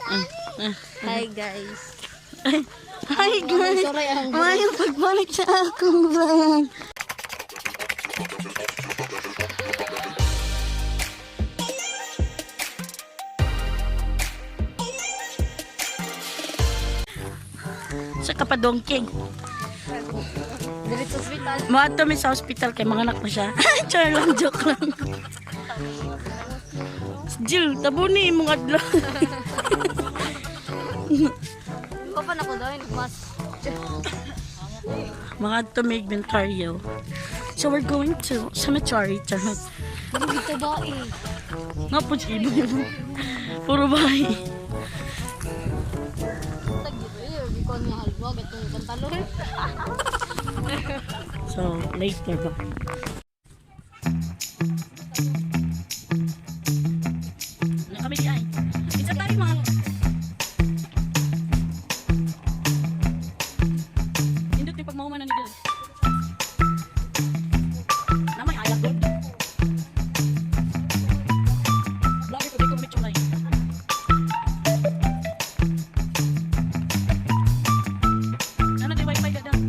Hi guys. Hi guys. Sorry ang Mayong pagbalik sa akong vlog. Sa kapadongking. Diretso hospital. Maadto mi sa hospital kay mga anak mo siya. Char lang, joke lang. Jill, tabuni imong adlaw. Ko pa na ko daw mas. Mga adto mi inventaryo. So we're going to cemetery. Charot. Dito ba eh? Nga po siya. Puro bahay. Tag dito eh, bikon nga halwa gatong pantalon. So, later ba? Ano kami di ay? Isa tayo mga... Indot yung pagmahuman na ni Gil. Na may alak doon. Vlogger ko, di ko mitsulay. Ano di wifi ka dang?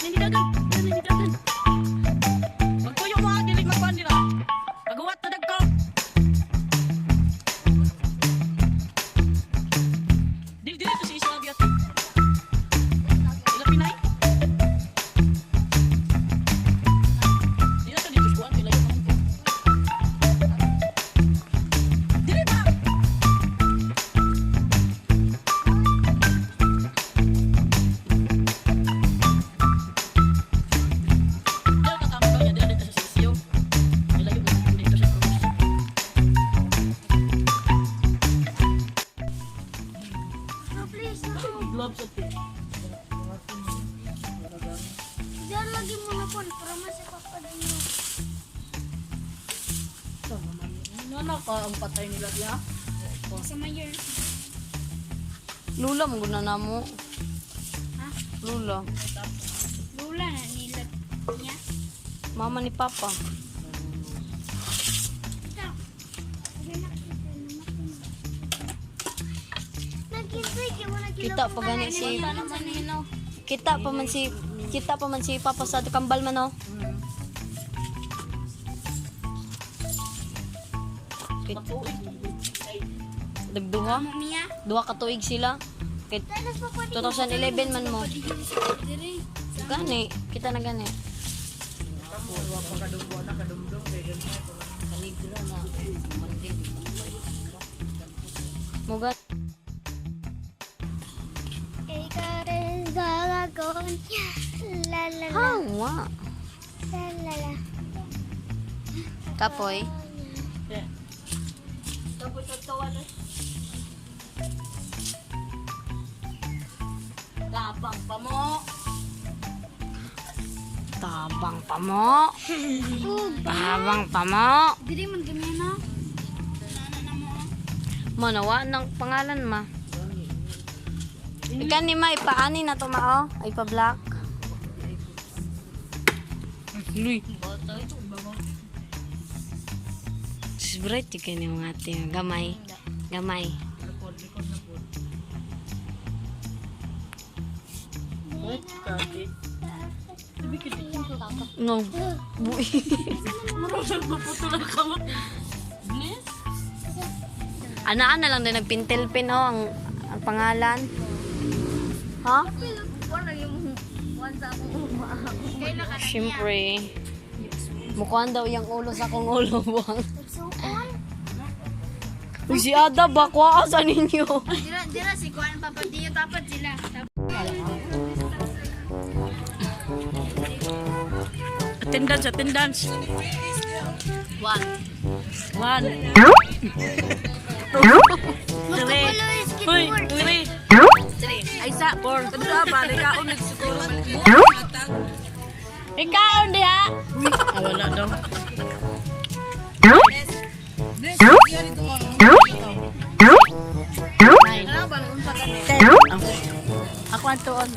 Ninidagan! Ninidagan! Magtuyo mo ha, dili magkuhan nila. Pagawa ta dagko. Dili dili to si Isla Biat. Ila Pinay. Dili sa dito kuan kay layo naman ko. Dili ba? Dili ka kamo niya dili dito sa sisiyo. Ilayo naman dito sa krus. No, please, no. Gloves at Diyan lagi mo na po para masapapad niyo. Ano ka ang patay nila diya? Sa mayor. Lula mo guna na mo. Ha? Lula. Lula na nila niya. Mama ni Papa. Ito. Kita pa gani si Kita pa man si Papa sa kambal man oh. Kit- Nagduha? Mia. Duha ka tuig sila. Kit 2011 man mo. Gani, kita na gani. Muga La la la. hawa. La la la. Kapoy. Tabang pa mo. Tabang pa mo. Tabang pa mo. Dili man ganyan na. Manawa ng pangalan ma. Ikan ni ma ipaani na to ma oh. Ay pa black. Luy. Bright yung kini mga ate. Gamay. Gamay. No. Buhi. Marunong maputo lang kamot. Bliss? Anaan na lang din nagpintel pin oh ang pangalan. Ha? Siyempre. Mukhaan daw yung ulo sa akong ulo. Buwang. Uy, si Ada, bakwa sa ninyo. Dira dira si Kuan Papa Dio tapat sila. Attendance, attendance. One. One. Two. Three. Uy, three. Three. Ay, sa, four. Ikaon diha. Ah, wala daw. antuon.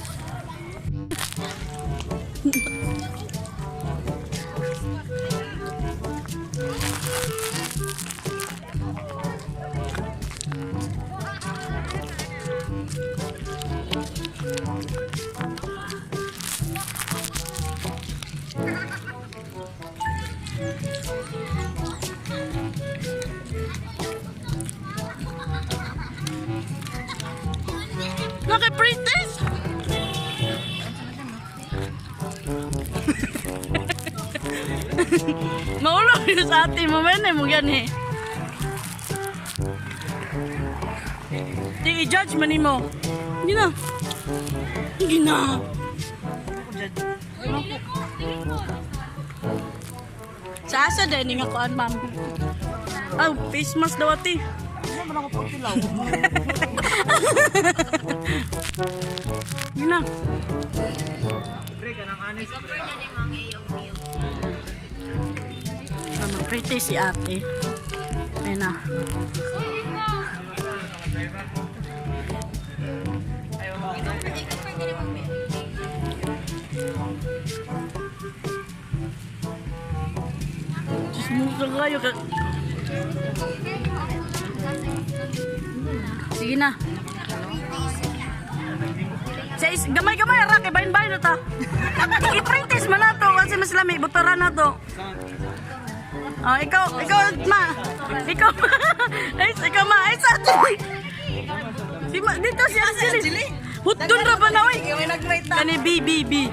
Naki-pretest! Maulo yun sa ate mo, men, mo gani. Di i-judge man mo. Hindi na. Hindi na. Sa asa din nga kuan, ma'am. Ah, face mask daw ate. Ano man ako pagtilaw? Hindi na. Ano, pretty si ate. Ayun na. Chismosa kayo. Sige na. Sa is, gamay-gamay ra kay bayin-bayin na ta. I-practice man nato kasi mas lami butara na to. Oh, ikaw, ikaw ma. Ikaw ma. Ay, ikaw ma. Ay, sa ate. Si ma, dito si Anjali. Hutdon ra ba na oy? Kani B B B.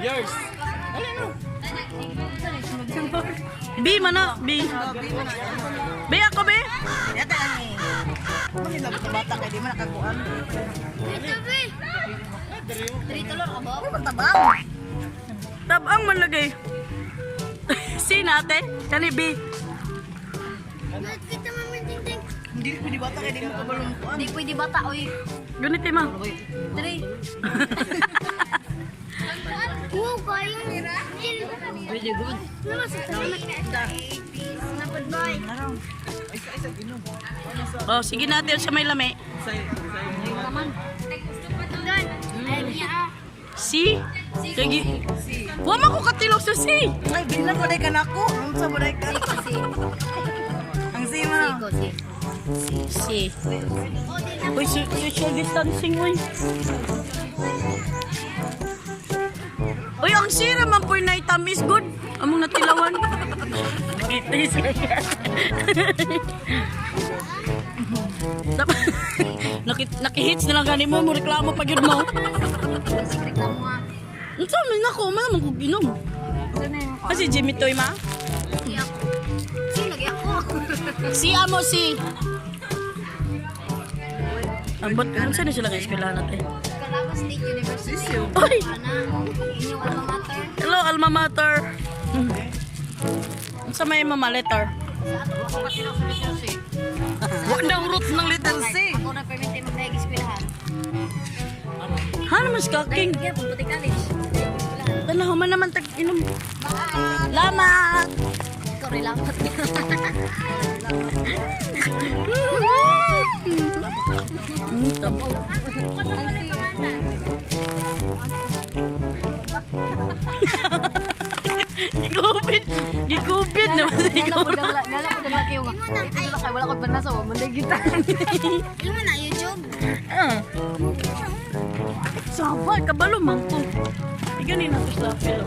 Yours. B man na, B. B ako B. Yata ani. Ano nila bata kay di man nakakuan. Dito, be. Ano man tabang? Tabang man lagay. C na ate. Kani B. Kita mami ting-ting. Hindi pwede bata kay di mo kabalong kuan. Hindi pwede bata, oy. Ganito ma. Dre. Wow, kayo. Really good. Ano sa Napad boy. Oh, sige natin sa may lami. Dan. Ay, niya. C. Sige. Wa man ko katilok sa C. Ay bilang ko day kanako. Unsa mo day ka? Ang si man. C. Uy, social distancing, uy. Uy, ang sira man po na itamis good. Among natilawan. Kitis. Nakihits na lang gani mo, mo reklamo pag yun mo. Reklamo ah. Ang sa amin ako, man naman kong inom. Kasi Jimmy Toy, ma? Sige ako. Sige, lagi ako. Si amo si. Ang ba't kung saan na sila ng eskwelahan natin? Calabar State University. Uy! Ana, inyong alma mater. Hello, alma mater. Ang sa may mama letter. Sa ato ako katilok sa letter C. Wa na hurot ng letter C. Ako na permit mo tayo eskwelahan. Ha naman si Kaking. Kaya pupunta college. Eskwelahan. Tanaw man naman tag inom. Lamat. Ikaw rin lamat. Tabo. Gikubit. Gikubit naman siguro. Nala ko dala kayo nga. Wala ko banasa, wa man kita. Alam mo na, YouTube. Ah. Sabay, kabalo man ko. Iganin na to sa pilo.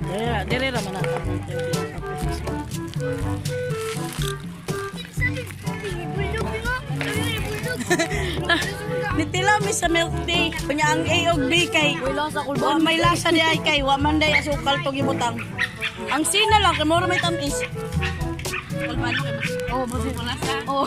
Dire, dire ra man ako. Sabi, bulog nga. Sabi, bulog. Nitila mi sa milk tea. Kunya ang A og B kay wa may lasa di ay kay wa man day asukal tog ibutang. Ang C na lang kay mura may tamis. Oh, basi. Oh.